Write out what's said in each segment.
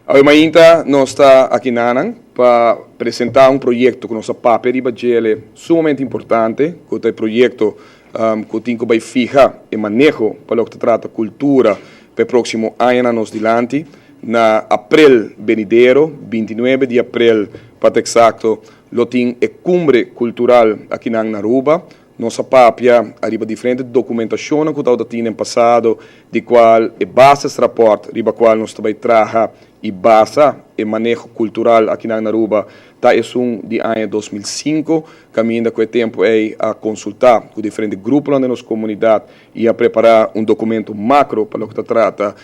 Awe mainta nos ta akinan pa presenta un proyecto cu nos a papia riba dje sumamente importante, cu ta e proyecto cu tin cu bay fiha e maneho pa loke ta trata cultura pa e proximo añanan nos dilanti. Na april benidero, 29 di april pa ta exacto, lo tin e cumbre cultural akinan na Aruba. Nos a papia ariba diferente documentacionnan cu tabata tin den pasado, di cual e basisrapport riba cual nos ta bay traha y basa e maneho cultural akinan na Aruba ta esun di aña 2005, caminda cu e tempo ey a consulta cu diferente gruponan den nos comunidad y a prepara un documento macro pa loke ta trata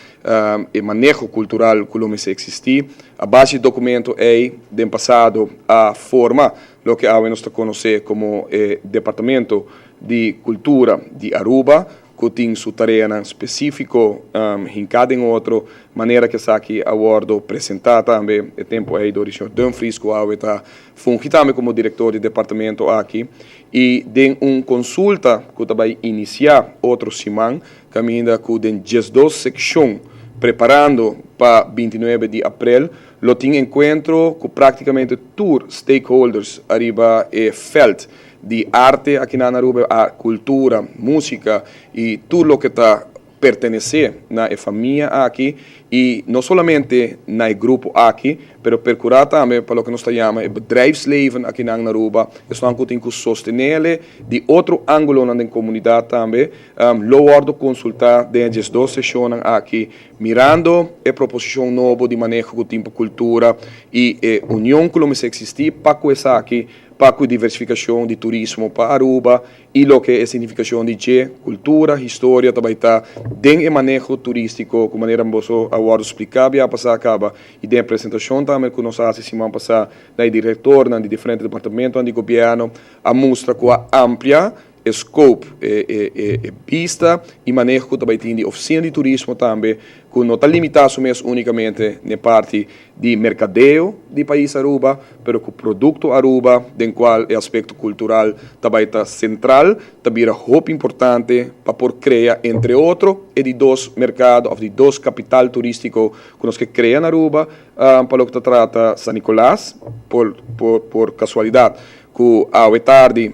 e maneho cultural cu lo mester existi. A base di documento ey den pasado a forma loke awe nos ta conoce como e Departamento di Cultura di Aruba, cu tin su tareanan specifico hinca den otro, manera cu esaki a wordo presenta tambe e tempo ey door di señor Dumfries, cu awe ta fungi tambe como director di departamento aki. Y den un consulta cu ta bay inicia otro siman, caminda cu den 12 seccion, preparando pa 29 di april, lo tin encuentro cu practicamente tur stakeholders ariba e veld di arte aki na Aruba, a cultura, musica y tur loke ta pertenece na e famia aki y no solamente na e grupo aki, pero percura tambe pa loke nos ta yama e bedrijfsleven aki na Aruba, esnan cu tin cu sostene di otro angulonan den comunidad tambe, lo wordo consulta den e 12 sesionnan aki, mirando e proposicion nobo di maneho cu tin pa cultura y e union cu lo mester existi pa cu esaki, pa cu diversificacion di turismo pa Aruba y loke e significacion di dje, cultura, historia, tambe ta den e maneho turistico, cu manera boso a wordo splica bia pasa caba y den presentacion tambe cu nos a haci siman pasa na e directornan di diferente departamento di gobierno, a mustra cu a amplia e scope, e bista y maneho cu tambe tin di oficina di turismo tambe, cu no ta limita su mes unicamente na parti di mercadeo di pais Aruba, pero cu producto Aruba, den cual e aspecto cultural tambe ta central, ta bira hopi importante pa por crea, entre otro, e di dos mercado, of di dos capital turistico cu nos kier crea na Aruba, pa loke ta trata San Nicolas, por casualidad, cu awe tardi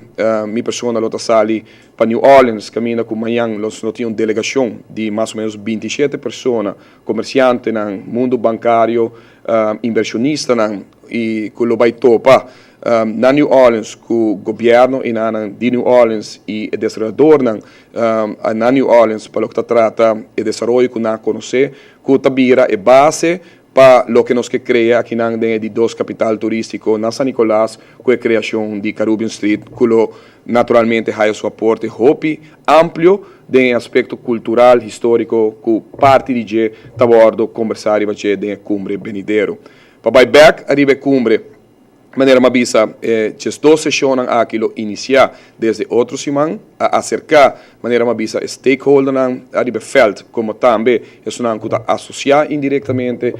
mi persona lo ta sali pa New Orleans, caminda cu mañan nos lo tin un delegacion di mas o menos 27 persona, comerciantenan, mundo bancario, inversionistanan, y cu lo bay topa na New Orleans cu gobierno y nan di New Orleans y e desaroyadornan na New Orleans pa loke ta trata e desaroyo cu nan conoce, cu ta bira e base pa loke nos kier crea akinan den di dos capital turistico na San Nicolas, cu e creacion di Caribbean Street, cu lo naturalmente haya su aporte hopi amplio den aspecto cultural, historico, cu parti di dje ta wordo conversa riba dje den cumbre benidero. Pa bay back ariba cumbre, manera m'a bisa, 12 sesionnan aki lo inicia desde otro siman, a acerca, manera m'a bisa, stakeholdernan ariba veld, como tambe esnan cu ta asocia indirectamente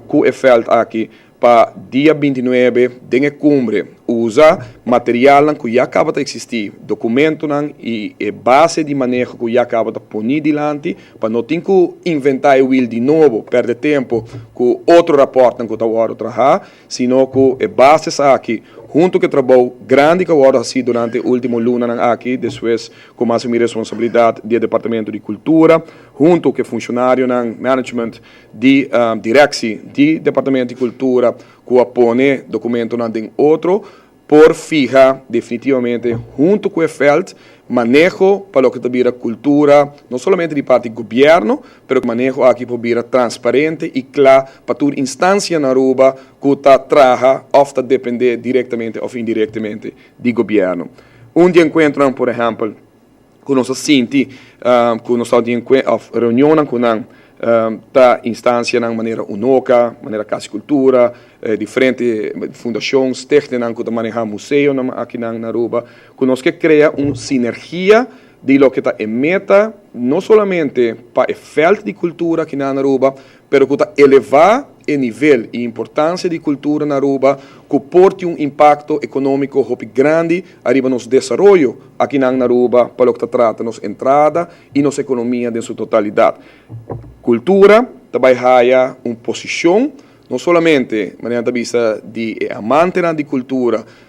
cu e veld aki, pa dia 29 den e cumbre usa materialnan cu ya caba ta existi, documentonan y e base di maneho cu ya caba ta poni dilanti, pa no tin cu inventa e wiel di nobo, perde tempo cu otro rapportnan cu ta wordo traha, sino cu e base aki, hunto cu e trabou grandi cu a wordo haci durante e ultimo lunanan aki, despues cu m'a asumi responsabilidad di Departamento di Cultura, hunto cu e funcionarionan, management di directie di Departamento di Cultura, cu a pone documentonan den otro, por fiha definitivamente hunto cu e veld maneho pa loke ta bira cultura, no solamente di parti gobierno, pero maneho aki por bira transparente y cla pa tur instancia na Aruba cu ta traha of ta depende directamente of indirectamente di gobierno. Un di encuentro, por ehempel, cu nos a sinti, cu nos ta di of reunion cu nan ta instancianan manera UNOCA, manera Cas Cultura, diferente fundacion, stichtingnan cu ta maneha museonan aki na Aruba, cu nos kier crea un sinergia di loke ta e meta, no solamente pa e veld di cultura aki na Aruba, pero cu ta eleva e nivel y importancia di cultura na Aruba, cu por tin un impacto economico hopi grandi ariba nos desaroyo aki na Aruba, pa loke ta trata nos entrada y nos economia den su totalidad. Cultura ta bay haya un posicion. no solamente, manera nan ta bisa, di e amantenan di cultura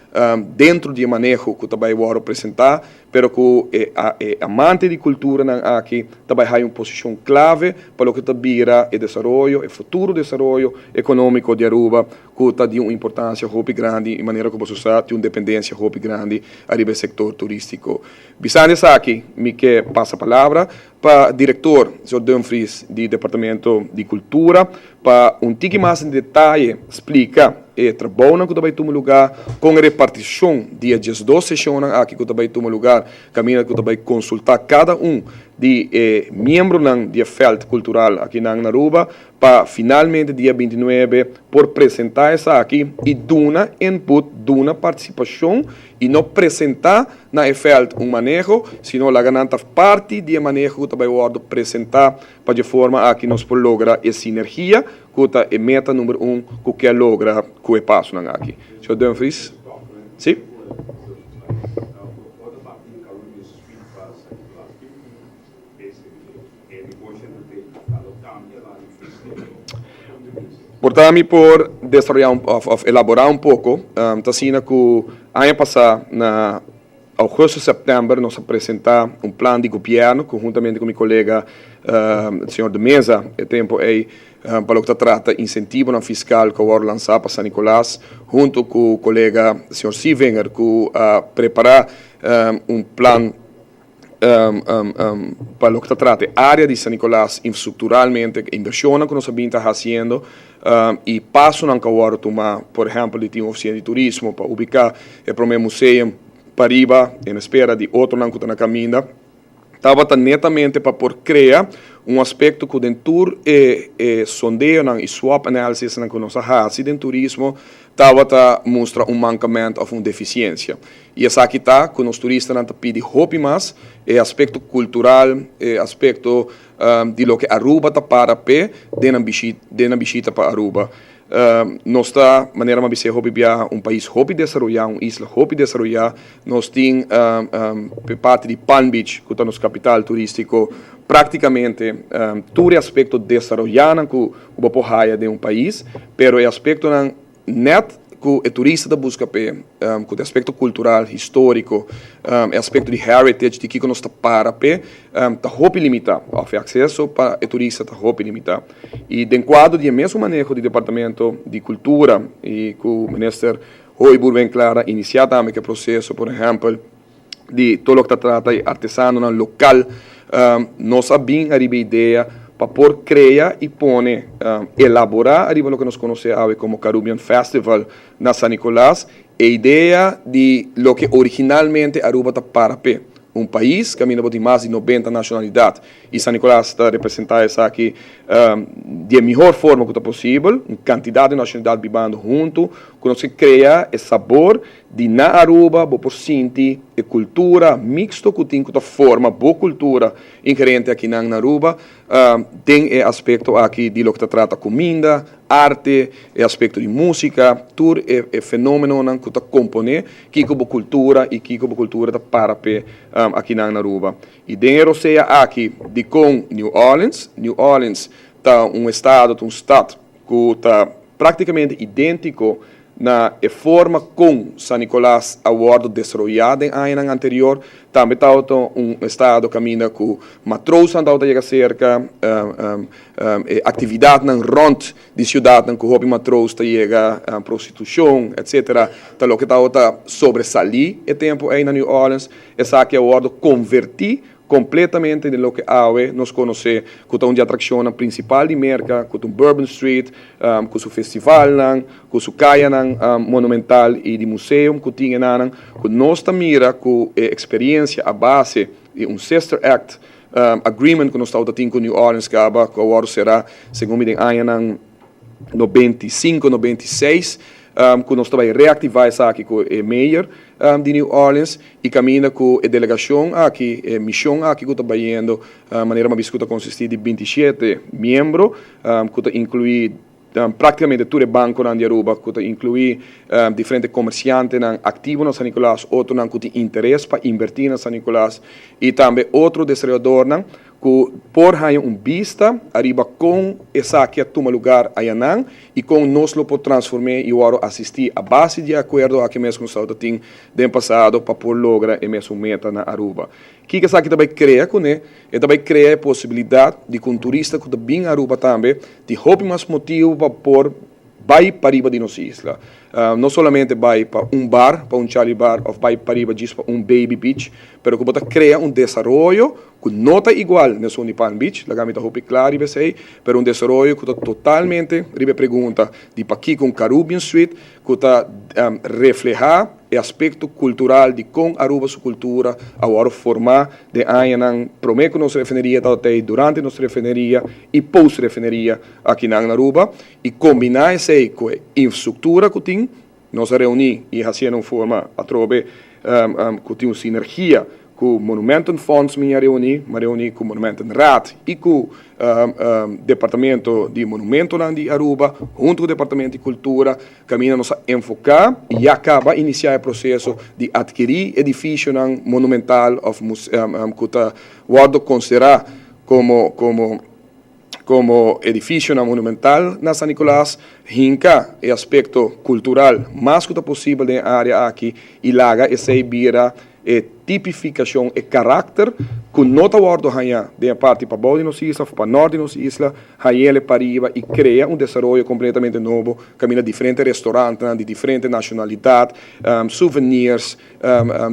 dentro di e maneho cu ta bay worde presenta, pero cu e e amante di culturanan aki ta bay haya un posicion clave pa loke ta bira e desaroyo, e futuro desaroyo economico di Aruba, cu ta di un importancia hopi grandi y manera cu boso sa tin un dependencia hopi grandi ariba e sector turistico. Bisando esaki mi ke pasa palabra pa director señor Dumfries di Departamento di Cultura pa un tiki mas den detaye splica e trabounan cu ta bay tuma lugar, con e reparticion di e 12 sesionnan aki cu ta bay tuma lugar, caminda cu ta bay consulta cada un di e miembronan di e veld cultural akinan na Aruba pa finalmente dia 29 por presenta esaki y duna input, duna participacion y no presenta na e veld un maneho, sino laga nan ta parti di e maneho cu ta bay wordo presenta pa dje forma aki nos por logra e sinergia cu ta e meta number 1 cu kier logra cu e pasonan aki. Señor Dumfries? Si? Por ta mi por desaroyá un òf òf elaborá un poko, ta asina ku aña pasá na ougùstùs, sèptèmber nos a presentá un plan di gobièrnu konhuntamente ku mi kolega señor De Meza e tempu ei pa loke ta trata insentivonan fiskal ku a wòrdu lansá pa San Nicolas huntu ku kolega señor Sievinger ku a prepará un plan pa loke ta trata e área di San Nicolas infrastrukturalmente, e invershonnan ku nos a bin ta hasiendo i pasonan ku a wòrdu tumá, por ehèmpel di tin un ofisina di turismo pa ubiká e promé museum pariba en espera di otronan ku ta na kaminda, tabata netamente pa por krea un aspekto ku den tur e e sondeonan i SWOT analysisnan ku nos a hasi den turismo tabata mustra un mankament òf un defisiensia. I esaki ta ku nos turistanan ta pidi hopi mas e aspekto kultural, e aspekto di loke Aruba ta para p'e den nan den nan bishita pa Aruba. Nos ta, manera mi a bis'é hopi biaha, un pais hopi desaroyá, un isla hopi desaroyá. Nos tin p'e parti di Palm Beach, ku ta nos kapital turístiko, práktikamente tur e aspekto desaroyánan ku bo por haya den un pais, pero e aspektonan Net ku e turista ta buska p'e, ku ta e aspekto kultural, históriko, e aspekto di heritage, di kiko nos ta para p'e, ta hopi limitá, òf e akseso pa e turista ta hopi limitá. I den kuadro di e mesun maneho di Departamento di Kultura i ku Minister Hooyboer Winklaar a inisiá tambe ku e proseso, por ehèmpel, di tur loke ta trata e artesanonan lokal, nos a bin ariba e idea pa por krea i pone, elaborá ariba loke nos konosé awe komo Carubbian Festival na San Nicolas, e idea di loke originalmente Aruba ta para p'e, un pais kaminda bo tin mas di 90 nashonalidat i San Nicolas ta representá esaki di e mihor forma ku ta posibel, un kantidat di nashonalidat bibando huntu ku nos ke krea e sabor Di na Aruba bo por sinti e cultura mixto cu tin cu ta forma bo cultura inherente akinan na Aruba den e aspecto aki di loke ta trata cuminda, arte, e aspecto di musica, tur e fenomenonan cu ta compone kico bo cultura y kico bo cultura ta para p'e akinan na Aruba. Y den e rosea aki dicon New Orleans? New Orleans ta un estado, ta un stad cu ta practicamente identico na e forma con San Nicolas a wordo desroya den añanan anterior. Tambe tabata un estado caminda cu matroosnan tabata yega cerca, e actividadnan rond di ciudadnan cu hopi matroos ta yega, prostitucion, etcetera, ta loke tabata sobresali e tempo ey na New Orleans. Esaki a wordo converti Completamente den loke awe nos conoce cu ta un di atraccionnan principal di Merca, cu ta un Bourbon Street, cu su festivalnan, cu su cayanan monumental y di museum cu tin enanan, cu nos ta mira cu e experiencia a base di un Sister Act agreement cu nos tabata tin cu New Orleans caba, cu a wordo cera segun mi den añanan 95, 96, cu nos ta bay reactiva esaki cu e mayor di New Orleans y caminda cu e delegacion aki, e mision aki cu ta bayendo, manera mi a bisa cu ta consisti di 27 miembro, cu ta inclui practicamente tur e banconan di Aruba, cu ta inclui diferente comerciantenan activo na San Nicolas, otronan cu tin interes pa inverti na San Nicolas y tambe otro desaroyadornan. ku por haña un bista ariba kon esaki a tuma lugar ayanan i kon nos lo por transform'é i wòrdu asistí a base di e akuerdo aki mes ku nos tabata tin den pasado pa por logra e mesun meta na Aruba. Kiko esaki ta bai krea kuné? E ta bai krea e posibilidat di ku un turista ku ta bin Aruba tambe tin hopi mas motibu pa por bai pariba di nos isla. No solamente bai pa un bar, pa un Charlie Bar of bai pariba djis pa un Baby Beach, pero ku bo ta krea un desaroyo ku no ta igual na esun di Palm Beach, laga mi ta hopi kla riba esei, pero un desaroyo ku ta totalmente riba e pregunta di pakiko un Carubbian Suite ku ta reflehá e aspekto kultural di kon Aruba su kultura a wòrdu formá den añanan promé ku nos refineria tabata ei, durante nos refineria i post refineria akinan na Aruba i kombiná esei ku e infrastruktura ku tin. Nos a reuní i hasié na un forma atrobe ku tin un sinergia ku Monumentenfonds mi a reuní, mi a reuní ku Monumentenraad i ku Departamento di Monumentonan di Aruba huntu ku Departamento di Kultura kaminda nos a enfoká i ya kaba inisiá e proseso di atkirí edifisionan monumental òf ku ta wòrdu konsiderá komo komo Komo edifisionan monumental na San Nicolas, hinka e aspekto kultural mas ku ta posibel den e área aki i laga esei bira e tipifikashon, e karakter ku no ta wòrdu hañá den e parti pabou di nos isla òf panòrt di nos isla, hañ'el pariba i krea un desaroyo kompletamente nobo kaminda diferente restorantnan di diferente nashonalidat, souvenirs,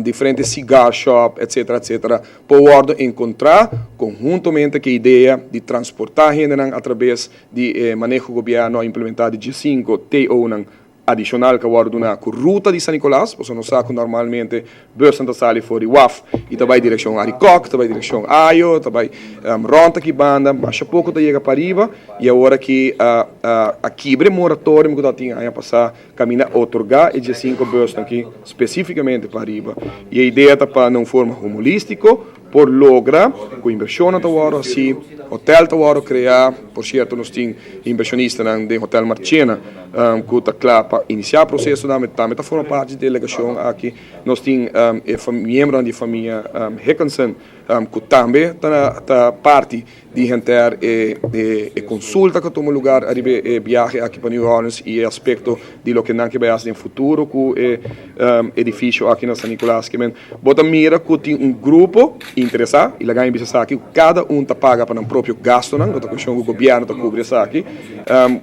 diferente cigar shop, etcetera, etcetera, por wordo encontra conhuntamente cu e idea di transporta hendenan atrabes di e maneho cu gobierno a implementa di diesinco TO'nan adicional cu a wordo duna cu ruta di San Nicolas, pasobra nos sa cu normalmente busnan ta sali for di waf y ta bay direccion Arikok, ta bay direccion Ayo, ta bay rond aki banda, masha poco ta yega pariba y awor aki a kibra e moratorium cu tabatin aña pasa. Kaminda otorgá e diesinko bùsnan aki spesífikamente pa ariba. I e idea ta pa na un forma homolístiko por logra ku invershonnan ta wòrdu hasí, hotèl ta wòrdu kreá. Por sierto nos tin invershonistanan den Hotèl Marchena ku ta kla pa inisiá prosesonan, tambe ta forma parti di delegashon aki. Nos tin e miembronan di famia Hickinson ku tambe ta parti di henter e e consulta cu a tuma lugar ariba e biahe aki pa New Orleans y e aspecto di loke nan ke bay haci den futuro cu e edificio aki na San Nicolas. Kimen bo ta mira cu tin un grupo interesa y laga mi bisa esaki cu cada un ta paga pa nan propio gastonan, no ta cuestion cu gobierno ta cubri esaki,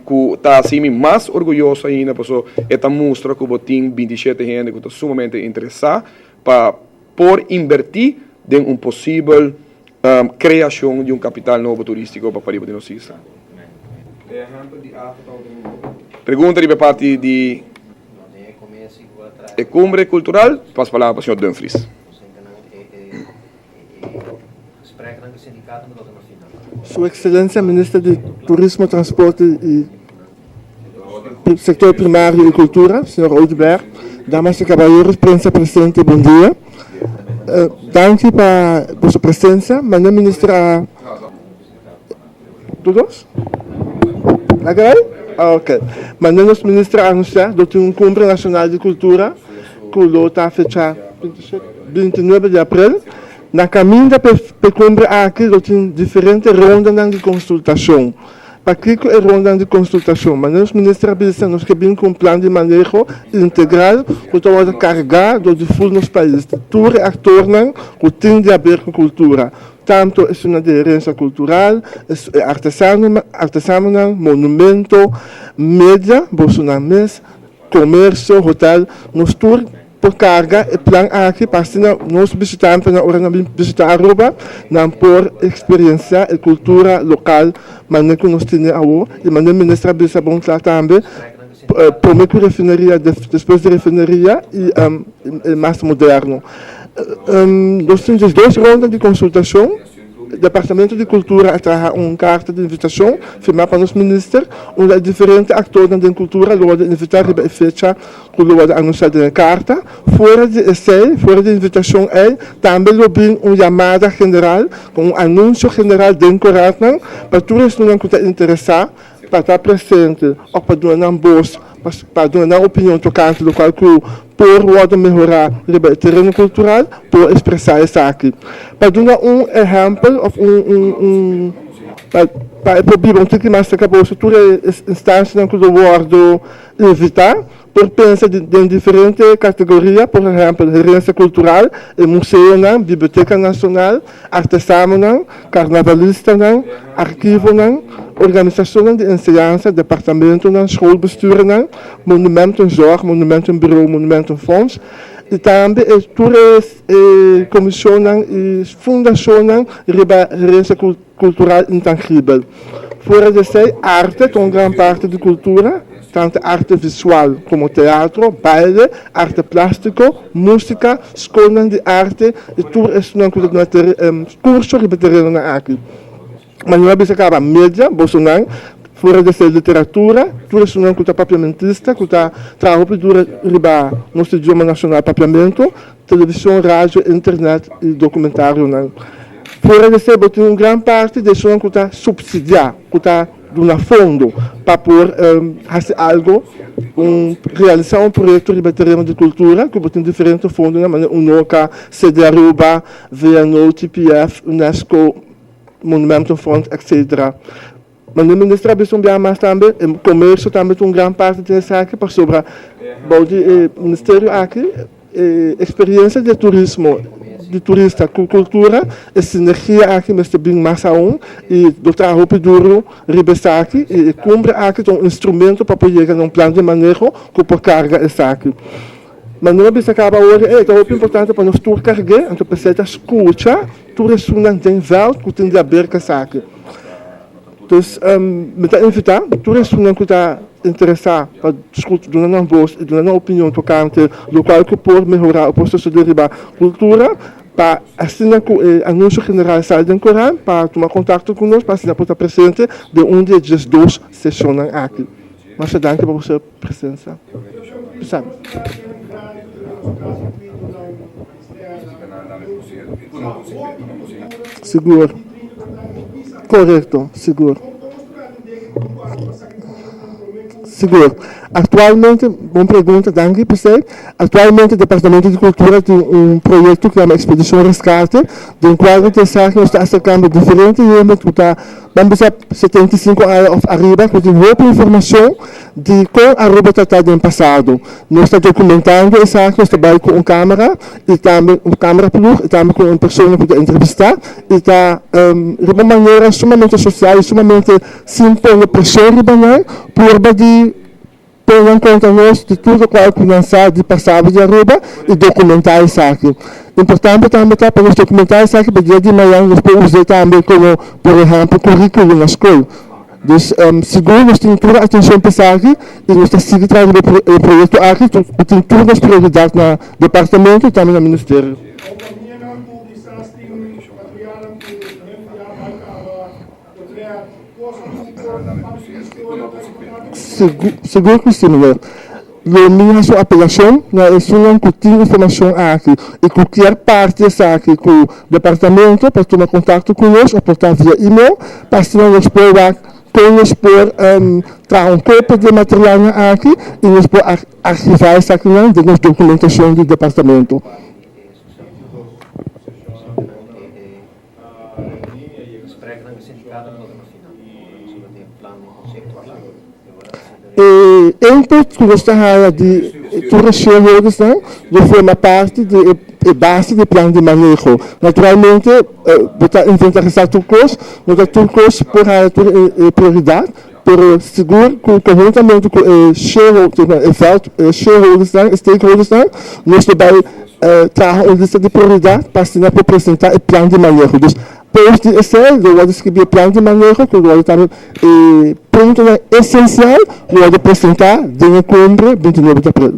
cu ta haci mi mas orguyoso ainda paso e ta mustra cu bo tin 27 hende cu ta sumamente interesa pa por inberti den un posibel Creacion di un capital nobo turistico pa pariba di nos isla. Pregunta riba e parti di e cumbre cultural, pas palabra pa señor Dumfries. Su Excelencia Minister di Turismo, Transporte y Sector Primario y Cultura, señor Oduber, damas y caballeros, prensa presente, bon dia. Danki pa boso presencia. Manda Minister a Todos? Laga bai? Ok. Manda nos Minister a anuncia lo tin un Cumbre Nacional di Cultura cu lo ta fecha 29 di april. Na caminda p'e cumbre aki lo tin diferente rondanan di consultacion. Pakiko e rondanan di konsultashon? Manera nos minister a bisa, nos ke bin ku un plan di maneho integral ku ta wòrdu kargá dor di ful nos pais, di tur e aktornan ku tin di haber ku kultura, tantu esunnan di herensia kultural, e artesanonan, monumento, media, bosonan mes, komersio, hotel, nos tur. Por carga e plan aki pa asina nos bishitantenan ora nan bin bishita Aruba nan por experiencia e cultura local manera cu nos tene awo y manera minister a bisa bon cla tambe prome cu refineria despues di refineria y e mas moderno. Nos tin diesdos ronda di consultacion. Departamento di Cultura a traha un carta di invitacion firma pa nos minister unda e diferente actornan den cultura lo worde invita riba e fecha cu lo worde anuncia den e carta. Fuera di esey, fuera di invitacion ey, tambe lo bin un yamada general cu un anuncio general den corantnan pa tur esunnan cu ta interesa pa ta presente of pa duna nan bos. pa duna nan opinion tokante lokual ku por wòrdu mehorá riba e tereno kultural, por ekspresá esaki. Pa duna un ehèmpel òf un un un pa pa e por biba un tiki mas serka boso tur e instansianan ku lo wòrdu invitá por pensa den diferente kategoria, por ehèmpel herensia kultural, e museonan, biblioteka nashonal, artesanonan, karnavalistanan, archivonan, organisashonnan di enseñansa, departamentonan, schoolbestuurnan, monumentenzorg, monumentenbureau, monumentenfonds, i tambe e tur e komishonnan i fundashonnan riba herensia kultural intangibel. Fuera di esei, arte ta un gran parti di kultura, tantu arte visual komo teatro, baile, arte plástiko, músika, skolnan di arte i tur esunnan ku ta duna kurso riba terenonan aki. Ma mi a bisa kaba media, bosonan, fuera di esei literatura, tur esunnan ku ta papiamentista, ku ta traha hopi duro riba nos idioma nashonal papiamentu, Televishon, radio, internet i dokumentarionan. Fuera di esei bo tin un gran parti di esunnan ku ta supsidiá, ku ta duna fondo pa por hasi algo, un realisá un proyekto riba e tereno di kultura, ku bo tin diferente fondonan manera UNOCA, CD Aruba, VNO, TPF, UNESCO, Monumentenfonds, etcetera. Mane minister a bisa un bia mas tambe, e komersio tambe ta un gran parti den esaki pasobra bou di e ministerio aki e eksperiensia di e turismo, di turista ku kultura, e sinergia aki mester bin mas aun i lo traha hopi duru riba esaki i e kumbre aki ta un instrumento pa por yega na un plan di maneho ku por karga esaki. Mane a bisa kaba awor e ta hopi importante pa nos tur karg'é, anto p'esei ta skucha tur esunnan den vèlt ku tin di haber ku esaki. Dus mi ta invitá tur esunnan ku ta interesá pa skucha, duna nan bos i duna nan opinion tokante lokual ku por mehorá o por sosodé riba kultura, pa asina ku e anunsio general sali den korant pa tuma kontakto ku nos pa asina por ta presente den un di e diesdos seshonnan aki. Masha danki pa boso presensia. Bisa. Sigur. Korekto, sigur. Sigur. Aktualmente, bon pregunta, danki p'esei. Aktualmente Departamento di Kultura tin un proyekto ku yama Ekspedishon Reskate, den kuadro di esaki nos ta aserkando diferente hende ku ta Ban bisa 75 aña of ariba ku tin hopi informashon di kon Aruba ta ta den pasado. Nos ta dokumentando esaki, nos ta bai ku un kamera i tambe un kamera ploeg i tambe ku un persona ku ta entrevistá i ta riba un manera sumamente sosial i sumamente sin pone preshon riba nan purba di Pone en konta nos di tur lokual ku nan sa di pasado di Aruba i dokumentá esaki. Importante tambe ta pa nos dokumentá esaki pa dia di mañan nos por us'é tambe komo por ehèmpel kurikulo na skol. Dus sigur nos tin tur atenshon pa esaki i nos ta sigui traha riba e proyekto aki ku tin tur nos prioridat na departamento i tambe na ministerio. Sigur ku si, meneer. Lo mi hasi un apelashon na esunnan ku tin informashon aki i ku kier parti esaki ku departamento pa tuma kontakto ku nos òf por ta via email pa asina nos por wak kon nos por traha un kopia di e materialnan aki i nos por archivá esakinan den nos dokumentashon di departamento. E input ku nos ta haya di tur e shareholdersnan lo forma parti di e base di e plan di maneho. Naturalmente bo ta inventarisá tur kos, no ta tur kos por haya tur e prioridat, pero sigur ku konhuntamente ku e shareholdersnan, e stakeholdersnan, nos lo bai traha un lista di prioridat pa asina por presentá e plan di maneho. Dus post di esei lo wòrdu skibí e plan di maneho ku lo wòrdu tambe e puntonan esensial lo wòrdu presentá den e kumbre 29 di aprel.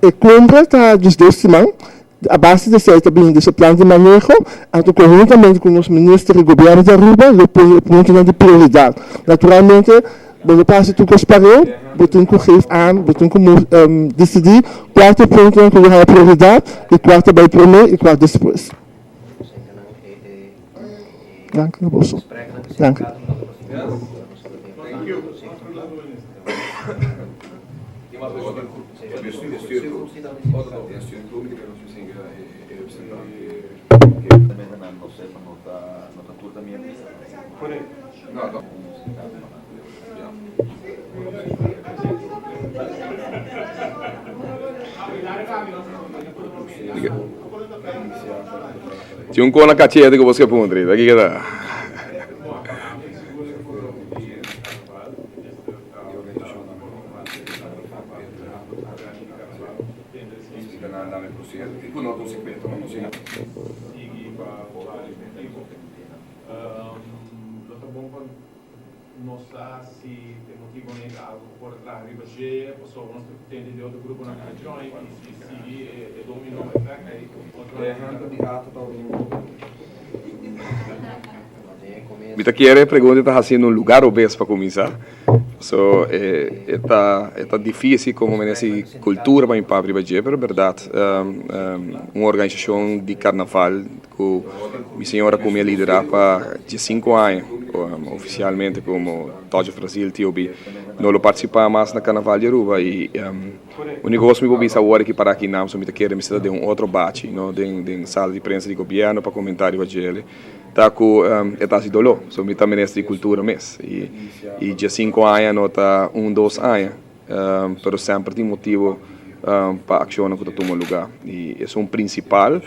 E kumbre ta 12 siman. A base di esei ta bini di su plan di maneho, anto konhuntamente ku nos minister i gobièrnu di Aruba lo pone e puntonan di prioridat. Naturalmente bo no por hasi tur kos pareu, bo tin ku geef aan, bo tin ku disidí kua ta e puntonan ku lo haña prioridat i kua ta bai promé i kua despues. Danki na boso. Danki. Tin un kona kachete ku bos ke puntra, ta kiko ta? Nos sa si e motibo nei ta algo ku por a traha riba dje, pasobra nos ta tende di otro gruponan ku ta join i si sigui e domino effect ei otro Mi ta kere e pregunta ta hasi na un lugar obes pa kuminsá. So e ta e ta difísil komo mester si kultura pa mi papia riba dje, pero bèrdat un organisashon di karnaval ku mi señora ku mi a liderá pa diesinku aña ofisialmente komo Touch of Brazil, TOB, no lo partisipá mas na Karnaval di Aruba i úniko kos mi por bisa awor aki para aki nan mi ta kere mester ta den un otro bachi no den sala di prensa di gobièrnu pa komentá riba djele ta ku e ta hasi doló so mi ta minister di kultura mes i diesinku aña no ta un dos aña. Pero semper tin motibo pa accionnan cu ta tuma lugar. Y esun principal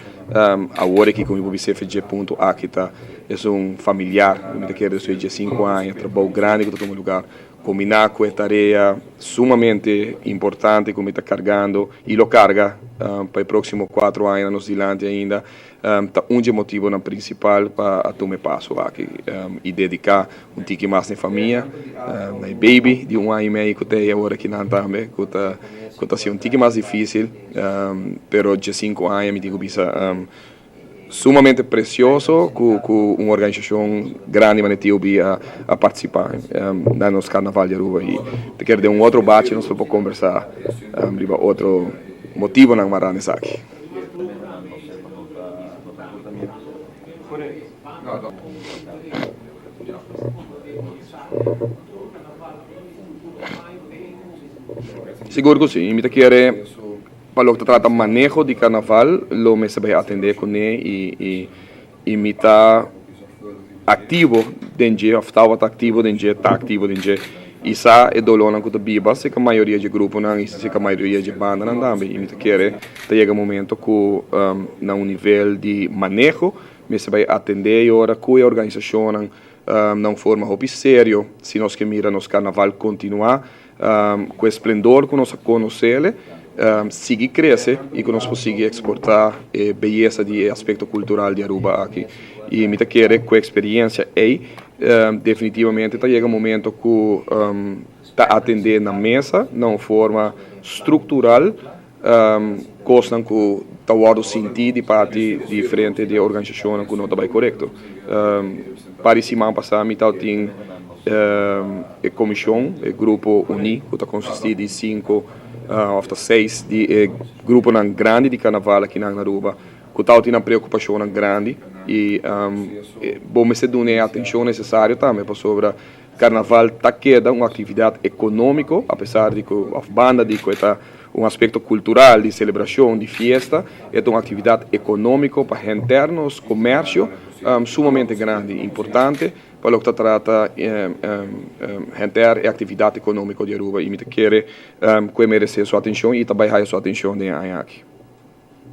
awor aki cu mi por bisa efe dje punto aki ta esun familiar. Mi ta kere despues di dje cinco aña trabou grandi cu ta tuma lugar combina cu e tarea sumamente importante cu mi ta cargando y lo carga pa e proximo cuatro aña na nos dilanti ainda. Ta un dje motibonan prinsipal pa a tuma e paso aki i dediká un tiki mas na e famia, na e baby di un aña i mei ku ta ei awor aki nan tambe ku ta ku ta hasi un tiki mas difísil, pero dje sinku aña mi tin ku bisa sumamente presioso ku ku un organisashon grandi manera TOB a a partisipá na nos karnaval di Aruba i ta kere den un otro bachi nos lo por kombersá riba otro motibonan mará na esaki. Sigur ku si, i mi ta kere pa loke ta trata maneho di karnaval lo mester bai atendé kuné i mi ta aktivo den dje òf tabata aktivo den dje, ta aktivo den dje i sa e dolónan ku ta biba serka mayoria dje gruponan i serka mayoria dje bandanan tambe i mi ta kere ta yega momento ku na un nivel di maneho mester bai atendé e ora ku e organisashonnan na un forma hopi serio si nos ke mira nos karnaval kontinuá ku e splendor ku nos a konosele sigui krese i ku nos por sigui eksportá e beyesa di e aspekto kultural di Aruba aki. I mi ta kere ku e eksperiensia ei definitivamente ta yega momento ku ta atendé na mesa na un forma struktural kosnan ku ta wòrdu sintí di parti diferente di e organisashonnan ku no ta bai korekto. Par di siman pasá mi tabatin e komishon, e grupo uní ku ta konsistí di sinku òf ta seis di e gruponan grandi di karnaval akinan na Aruba ku tabatin nan preokupashonnan grandi i bo mester duna e atenshon nesesario tambe pasobra Karnaval ta keda un aktividat ekonómiko, apesar di ku òf banda di ku e ta un aspekto kultural di selebrashon di fiesta, e ta un aktividat ekonómiko pa henter nos komersio sumamente grandi i importante pa loke ta trata henter e aktividat ekonómiko di Aruba i mi ta kere ku e meresé su atenshon i ta bai haya su atenshon den e aña aki.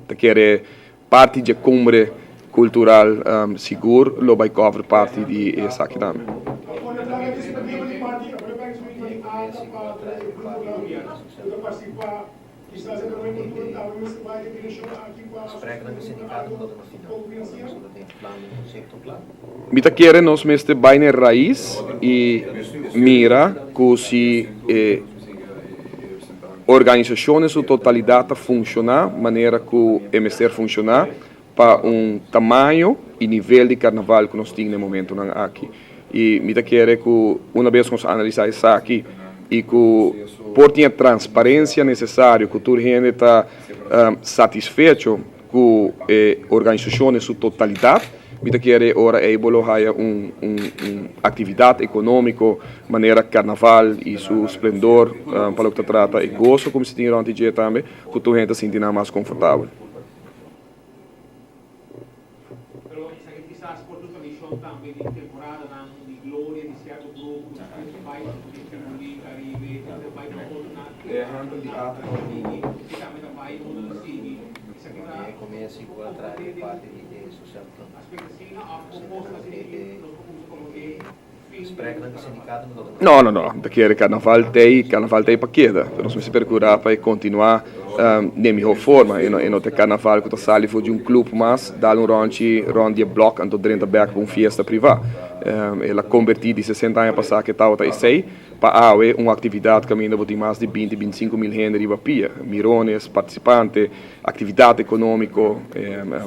Ta kere parti dje kumbre kultural sigur lo bai cover parti di esaki tambe. Mi ta kere nos mester bai na e rais i mira ku si e Organisashon den su totalidat ta funshoná manera ku e mester funshoná pa un tamaño i nivel di karnaval ku nos tin na e momentunan aki. I mi ta kere ku una bes ku nos analisá esaki i ku por tin e transparensia nesesario ku tur hende ta satisfecho ku e organisashon den su totalidat. Mi ta kere ora ei bo lo haya un un un actividad economico manera carnaval y su splendor pa loke ta trata e goso cu mester tin rond di dje tambe cu tur hende ta sinti nan mas comfortabel. Pero esaki kisas por ta un tradishon tambe di temporadanan di gloria di sierto grupo ku despues ta bai di Timolí, Karibe, ta bai pa otronan ku ta sigui, esei tambe ta bai otro ta sigui. Esaki ta komport'é den un aspekto asina òf un kos asina ki nos por usa komo e fin di karnaval? No, no, no. Mi ta kere karnaval t'ei, karnaval t'ei pa keda. Pero nos mester perkurá pa e kontinuá den mihó forma. E no, e no ta e karnaval ku ta sali for di un klup mas, dal un ròntchi rònt di e blòk anto drenta bèk pa un fiesta privá. El a kombertí di sesenta aña pasá ku e tabata esei pa awe un aktividat kaminda bo tin mas di binti, bintisinko mil hende riba pia, mirones, partisipante. Actividad economico,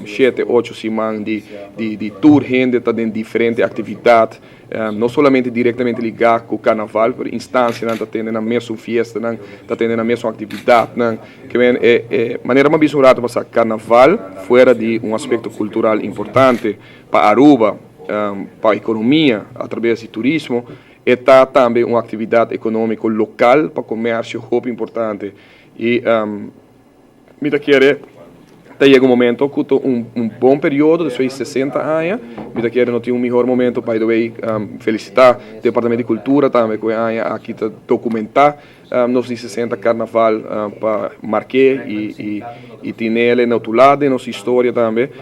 shete, ocho siman di di tur hende ta den diferente actividad, no solamente directamente liga cu carnaval, pero instancianan ta tene nan mesun fiestanan, ta tene nan mesun actividadnan. Ke men e e manera mi a bisa un rato pasa, carnaval fuera di un aspecto cultural importante pa Aruba, pa economia a traves di turismo, e ta tambe un actividad economico local pa comercio hopi importante y. Mi ta kere ta yega un momento cu ta un un bon periodo despues di 60 aña. Mi ta kere no tin un mihor momento. By the way, felicita Departamento di Cultura tambe cu e aña aki ta documenta nos di 60 Carnaval pa marke y y y tinele notula den nos historia tambe.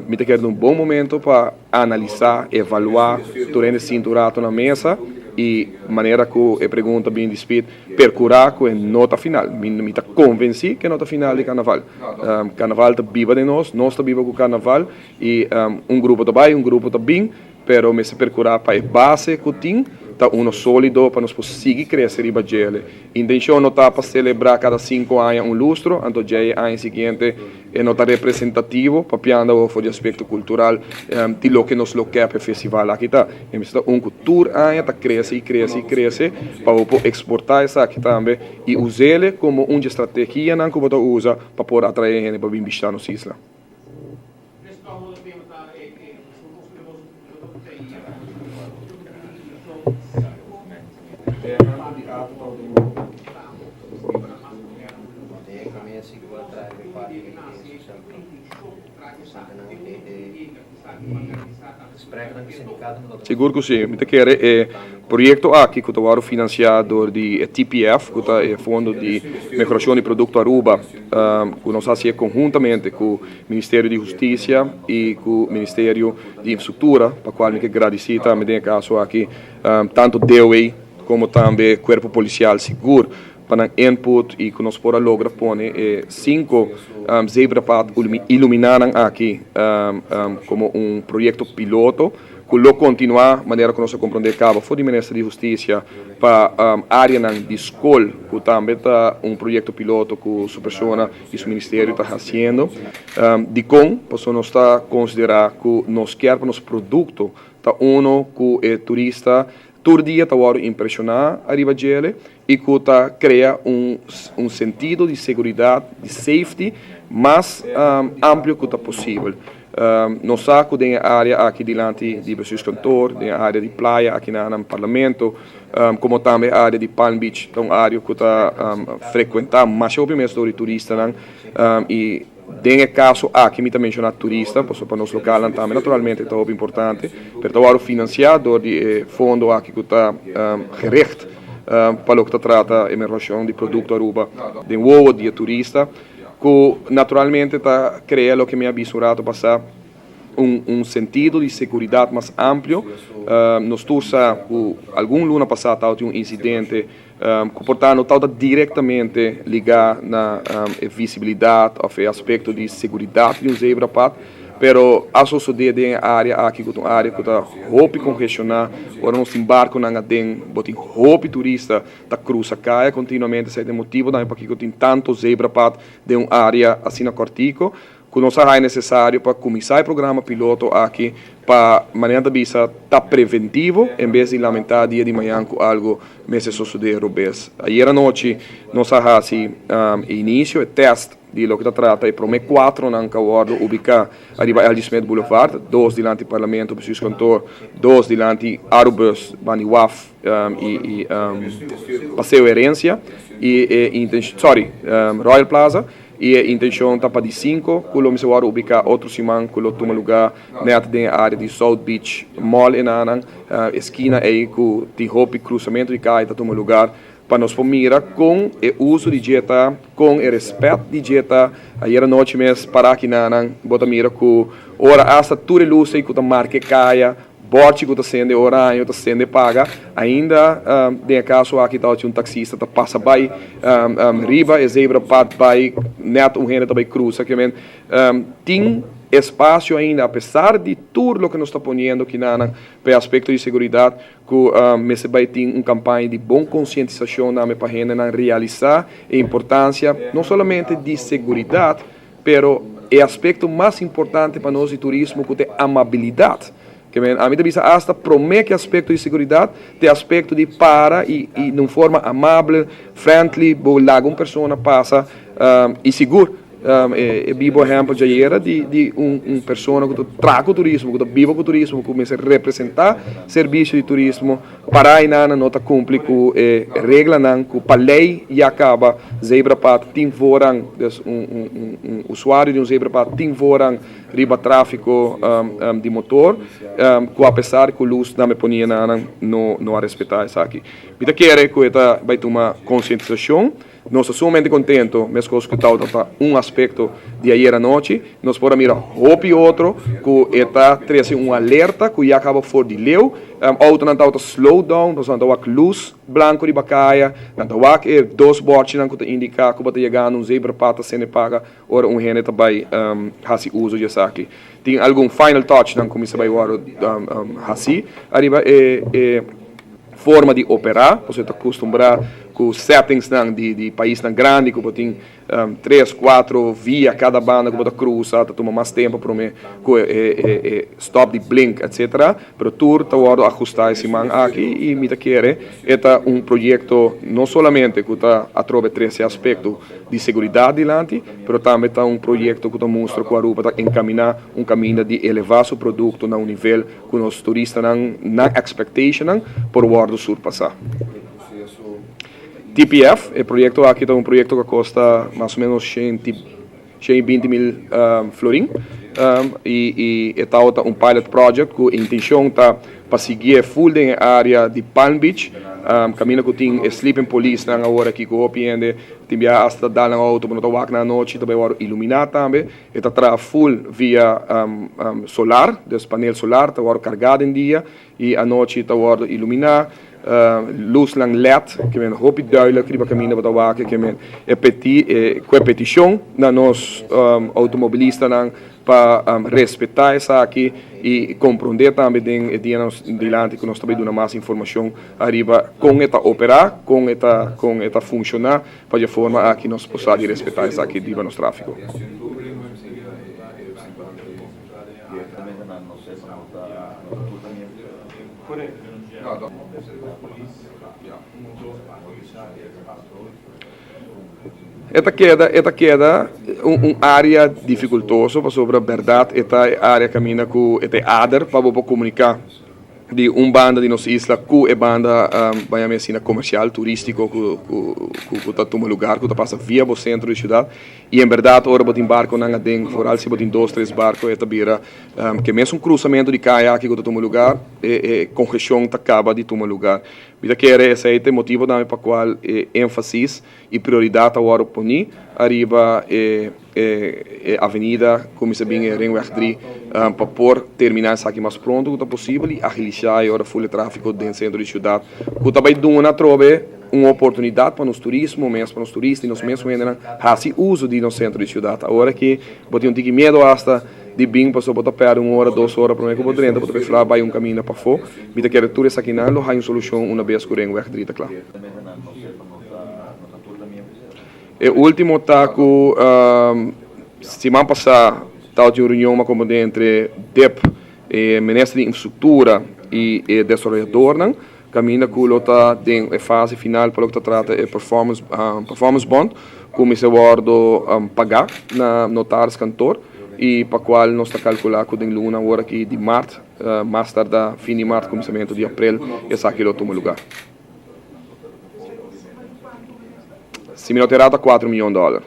Mi ta kere ta un bon momento pa analisa, evalua tur hende sinta un rato na mesa y manera cu e pregunta bin di Speed, Percurá cu e no ta final. Mi mi ta convencí cu e no ta final di Carnaval. Carnaval ta biba den nos, nos ta biba cu Carnaval y un grupo ta bay, un grupo ta bin, pero mester percurá pa e base cu tin ta uno solido pa nos por sigui crece riba djele. Intencion no ta pa celebra cada cinco aña un lustro, anto dje e aña siguiente e no ta representativo, papiando awor for di aspecto cultural di loke nos lo ke pa e festival aki ta. E mester ta un cu tur aña ta crece y crece y crece pa bo por exporta esaki tambe y usele como un di e strategianan cu bo ta usa pa por atrae hende pa bin bishita nos isla. Sigur ku si. Mi ta kere e proyekto aki ku ta wòrdu finansiá dor di e TPF, ku ta e Fondo di Mehorashon di Produkto Aruba, ku nos hasié konhuntamente ku Ministerio di Hustisia i ku Ministerio di Infrastruktura, pa kual mi ke gradisí tambe den e kaso aki tantu DOE komo tambe Kuerpo Polisial sigur. pa nan input y cu nos por a logra pone e cinco zebrapad ilumina nan aki como un proyecto piloto cu lo continua manera cu nos a comprende caba for di Minister di Husticia pa areanan di scol cu tambe ta un proyecto piloto cu su persona y su ministerio ta haciendo. Dicon? Pasobra nos ta considera cu nos kier pa nos producto ta uno cu e turista Tur dia ta wòrdu impreshoná ariba djele i ku ta krea un un sentido di seguridat, di safety, mas amplio ku ta posibel. Nos sa ku den e área aki dilanti di Bestuurskantoor, den e área di playa aki na nan Parlamento, komo tambe e área di Palm Beach ta un área ku ta frekuentá masha hopi mes dor di turistanan i Den e kaso aki mi ta menshoná turista, pasobra pa nos lokalnan tambe naturalmente ta hopi importante, pero ta wòrdu finansiá dor di e fondo aki ku ta gericht pa loke ta trata e mehorashon di produkto Aruba den wowo di e turista, ku naturalmente ta krea loke mi a bisa un rato pasá, un un sentido di seguridat mas amplio. Nos tur sa ku algun luna pasá tabatin un insidente Ku por ta no tabata direktamente ligá na e visibilidat òf e aspekto di seguridat di un zebrapad, pero a sosodé den e área aki ku ta un área ku ta hopi kongestioná. Ora nos tin barkunan aden, bo tin hopi turista ta krusa kaya kontinuamente, esei ta e motibu tambe pakiko tin tantu zebrapad den un área asina kòrtiku. ku nos a haña nesesario pa kuminsá e programa piloto aki pa manera ta bisa ta preventivo en bes di lamentá dia di mañan ku algu mester sosodé robes. Ayer anochi nos a hasi e inisio, e tèst di loke ta trata e promé kuatronan ku a wòrdu ubiká ariba LG. Smith Boulevard, dos dilanti Parlamento, Bestuurskantoor, dos dilanti Arubus, banda di waf i Paseo Herencia i e sorry Royal Plaza. I e intencion ta pa di cinco cu lo mester worde ubica otro siman cu lo tuma lugar net den e area di South Beach Mall enanan, eskina ey cu tin hopi cruzamento di caya ta tuma lugar pa nos por mira con e uso di dje ta, con e respet di dje ta. Ayer anochi mes para aki nanan bo ta mira cu ora hasta tur e luz ey cu ta marca e caya, Bòrchi ku ta sende oraño ta sende paga. Ainda den e kaso aki ta ochi un taksista ta pasa bai riba e zebrapad bai nèt un hende ta bai krusa. Ke men tin espasio ainda apesar di tur loke nos ta poniendo kinanan pa e aspekto di seguridat ku mester bai tin un kampaña di bon konsientisashon tambe pa hendenan realisá e importansia no solamente di seguridat Pero e aspecto mas importante pa nos di turismo cu ta e amabilidad. Ke men, ami ta bisa hasta prome ke aspecto di seguridad, ta e aspecto di para y y na un forma amable, friendly, bo laga un persona pasa y sigur e bibo ehempel djayera di di un un persona cu ta traha cu turismo, cu ta biba cu turismo, cu mester representa servicio di turismo. Para einan no ta cumpli cu e reglanan cu pa ley ya caba zebrapad tin voorrang, dus un un usuario di un zebrapad tin voorrang riba trafico di motor cu apesar cu luz nan me ponia nan no no a respeta esaki. Mi ta kere cu e ta bay tuma concientisacion. Nos ta sumamente contento, mescos cu tawata ta un aspecto di ayer anochi, nos por a mira hopi otro cu e ta trece un alerta cu ya caba for di leu. Autonan tawata slow down, pasobra nan ta wak luz blanco riba caya, nan ta wak e dos borchinan cu ta indica cu bo ta yegando un zebrapad ta sende paga ora un hende ta bay haci uzo di esaki. Tin algun final touchnan cu mester bay worde haci ariba e forma di operá, pasobra ta kustumbrá ku settingsnan di di paisnan grandi ku bo tin tres, kuatro via kada banda ku bo ta krusa, ta tuma mas tempu promé ku e e e stòp di blink etsetera, pero tur ta wòrdu ahustá e siman aki i mi ta kere e ta un proyekto no solamente ku ta atrobe trese aspekto di seguridat dilanti, pero tambe ta un proyekto ku ta mustra ku Aruba ta enkaminá un kaminda di elevá su produkto na un nivel ku nos turistanan nan expectationnan por wòrdu surpasá. TPF, e proyekto aki ta un proyekto ku a kosta mas o ménos 120 mil florin i e tabata un pilot project ku e intenshon ta pa siguié ful den e área di Palm Beach kaminda ku tin e sleeping policenan awor aki ku hopi hende tin biaha asta ta dal nan outo pa no ta wak nan anochi ta bai wòrdu iluminá tambe. E ta traha full via solar, dus panel solar ta wòrdu kargá den dia i anochi ta wòrdu iluminá. Lusnan led ke men hopi duidelijk riba kaminda bo ta wak ke men e peti ku e petishon na nos outomobilistanan pa respetá esaki i komprondé tambe den e dianan dilanti ku nos ta bai duna mas informashon ariba kon e ta operá, kon e ta kon e ta funshoná. Pa dje forma aki nos por sa di respetá esaki riba nos tráfiko. E ta keda e ta keda un área difikultoso pasobra bèrdat e ta e área kaminda ku e ta e ader pa bo por komuniká. Di un banda di nos isla ku e banda baña mi asina komersial, turístiko ku ku ta tuma lugar, ku ta pasa via bo sentro di siudat. I en bèrdat ora bo tin barkonan aden, foral si bo tin dos, tres barko e ta bira ke mesun krusamentu di kaya aki ku ta tuma lugar, e e kongeshon ta kaba di tuma lugar. Mi ta kere esei ta e motibu tambe pa kual e énfasis i prioridat ta wòrdu poní ariba e e avenida kuminsá bin e Ringweg 3 pa por terminá esaki mas pronto ku ta posibel i agilisá e ora ful e tráfiko den sentro di siudat ku ta bai duna atrobe un oportunidat pa nos turismo mes, pa nos turista i nos mes hendenan hasi uso di nos sentro di siudat. Awor aki bo tin un tiki miedu asta di bin pasobra bo ta pèrdè un ora, dos ora promé ku bo drenta bo ta preferá bai un kaminda pafó. Mi ta kere tur esakinan lo haña un solushon una bes ku Ringweg 3 ta kla. E ultimo ta cu Siman pasá tabatin un reunion mas komo entre dip, e minister di infrastruktura i e desaroyadornan, kaminda ku lo ta den e fase final pa loke ta trata e performance performance bond ku mester wòrdu pagá na notariskantor i pa kual nos ta kalkulá ku den luna awor aki di mart, mas tardá fin di mart kuminsamentu di aprel esaki lo tuma lugá. Si mi no ta erá ta kuater miyon dòler.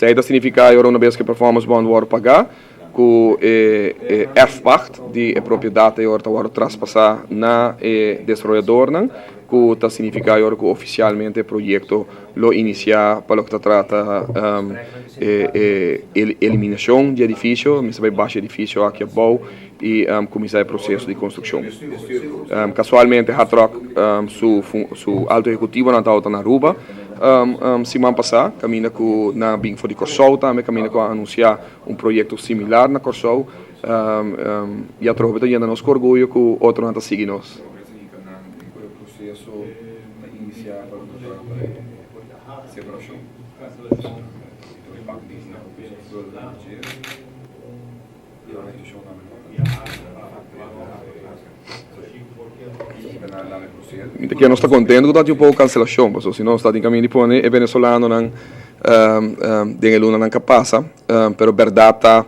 Esei ta signifiká ora una bes ku e performance bond wòrdu pagá, ku e e erfpacht di e propiedat ei ora ta wòrdu traspasá na e desaroyadornan, ku ta signifiká ora ku ofisialmente e proyekto lo inisiá pa loke ta trata e e eliminashon di edifisio, mester bai basha edifisio aki abou i kuminsá e proseso di konstrukshon. Kasualmente Hard Rock su su alto ehekutivonan tabata na Aruba siman pasá, kaminda ku nan a bin for di Kòrsou tambe, kaminda ku a anunsiá un proyekto similar na Kòrsou. I atrobe ta yena nos ku orguyo ku otronan ta sigui nos. Mi ta kere nos ta contento cu ta tin un poco cancelacion, pasobra si no nos ta tin caminda di pone e venezolanonan den e lunanan ca pasa, pero berdad ta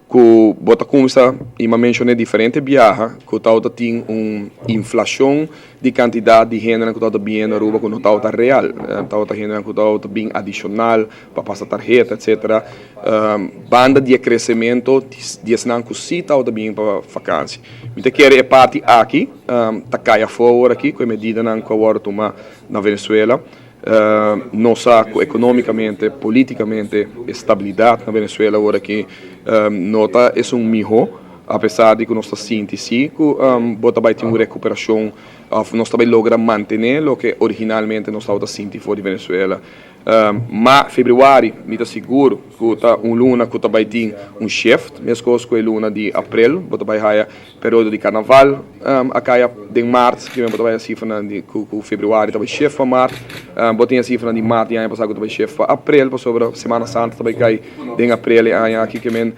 cu bo ta cuminsa, y mi a menciona diferente biaha, cu tawata tin un inflacion di cantidad di hendenan cu tawata bini na Aruba cu no tawata real, tawata hendenan cu tawata bin adicional pa pasa tarheta etcetera, banda di e crecemento di esnan cu si tawata bin pa vakantie. Mi ta kere e parti aki ta cay afo awor aki cu e medidanan cu a wordo tuma na Venezuela. Nos sa cu economicamente, politicamente e stabilidad na Venezuela awor aki no ta esun miho, apesar di cu nos ta sinti si cu bo ta bay tin un recuperacion of nos ta bay logra mantene loke originalmente nos tabata sinti for di Venezuela. Ma februari mi ta sigur ku ta un luna ku ta bai tin un shift, meskos ku e luna di aprel bo ta bai haya periodo di karnaval a kaya den mart, kimen bo ta bai haya sifranan di ku februari ta bai shift pa mart, bo tin e sifranan di mart di aña pasá ku ta bai shift pa aprel pasobra semana santa ta bai kai den aprel e aña aki kimen.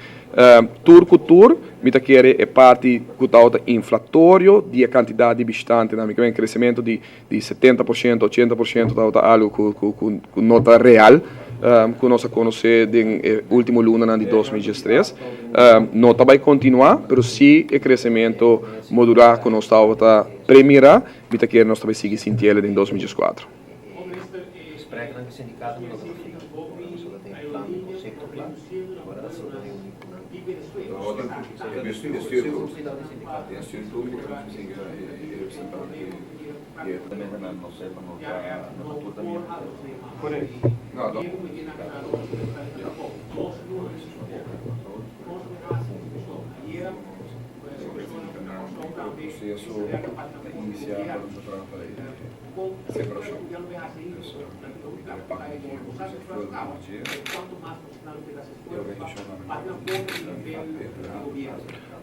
Tur ku tur, mi ta kere e parti ku tabata inflatorio di e kantidat di bishitantenan, mi kimen kresementu di di 70%, 80% tabata algo ku ku ku ku no ta real ku nos a konosé den e último lunanan di 2013. No ta bai kontinuá, pero si e kresementu modurá ku nos tabata premirá, mi ta kere nos ta bai sigui sintiel den 2014.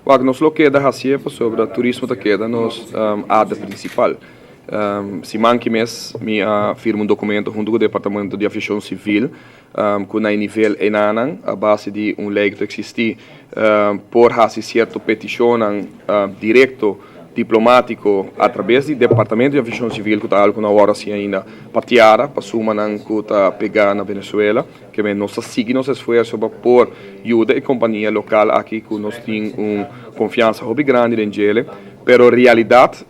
Wak, nos lo keda hacié pasobra turismo ta keda nos ader principal. Siman ki mes mi a firma un documento hunto cu Departamento di Aviacion Civil cu na e nivel enanan a base di un ley cu ta existi por haci cierto peticionnan directo diplomatico a traves di Departamento di Aviacion Civil cu ta algo cu no a worde haci ainda pa tiara pa sumanan cu ta pega na Venezuela. Ke nos ta sigui nos esfuerso pa por yuda e kompania lokal aki ku nos tin un konfiansa hopi grandi den djele, pero realidat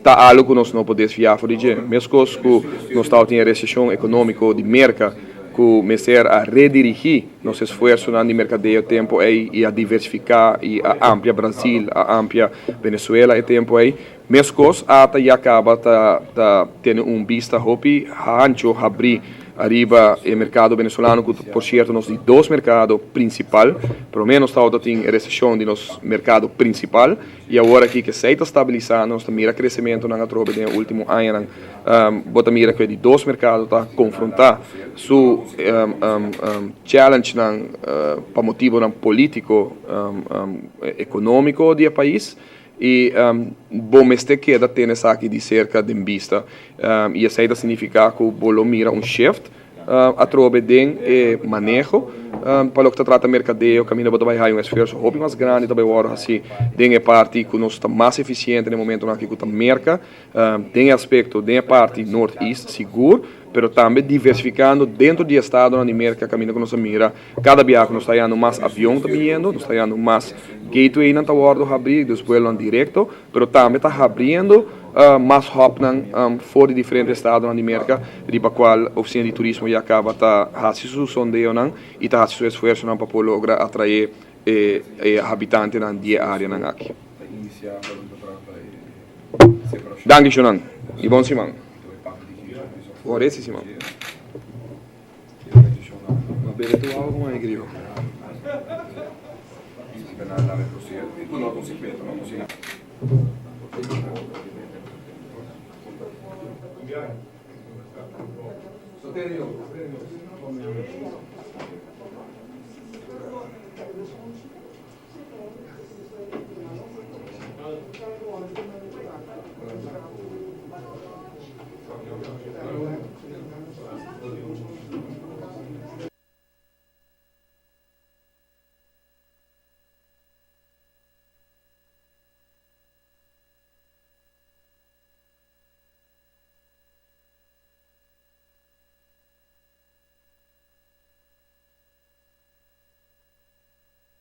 ta algu ku nos no por desviá for di dje. Meskos ku nos tabatin e reseshon ekonómiko di Merka ku mester a redirigí nos esfuersonan di merkadeo tempu ei i a diversifiká i a amplia Brazil, a amplia Venezuela e tempu ei, Meskos ata ya kaba ta ta tene un bista hopi hancho habrí ariba e merkado venezolano ku por sierto nos di dos merkado prinsipal. Promé nos tabata tin e reseshon di nos merkado prinsipal i awor aki ku esei ta stabilisando nos ta mira kresementunan atrobe den e último añanan. Bo ta mira ku e di dos merkado ta konfrontá su challengenan pa motibonan polítiko, ekonómiko di e pais. I bo mester keda tene esaki di serka den bista. I esei ta signifiká ku bo lo mira un shift atrobe den e maneho pa loke ta trata merkadeo, kaminda bo ta bai haña un esfuerso hopi mas grandi ta bai wòrdu hasi den e parti ku nos ta mas efisiente den e momentonan aki ku ta Merka, den e aspekto den e parti North-East sigur, pero tambe diversifikando dentro di estadonan di Merka kaminda ku nos a mira kada biaha ku nos ta hayando mas avion ta biniendo, nos ta hayando mas gatewaynan ta wòrdu habrí, dus vuelonan direkto, pero tambe ta habriendo mas hubnan for di diferente estadonan di Merka riba kual Ofisina di Turismo ya kaba ta hasi su sondeonan i ta hasi su esfuersonan pa por logra atraé e habitantenan di e áreanan aki. Danki shunan i bon siman. Bon rest di siman.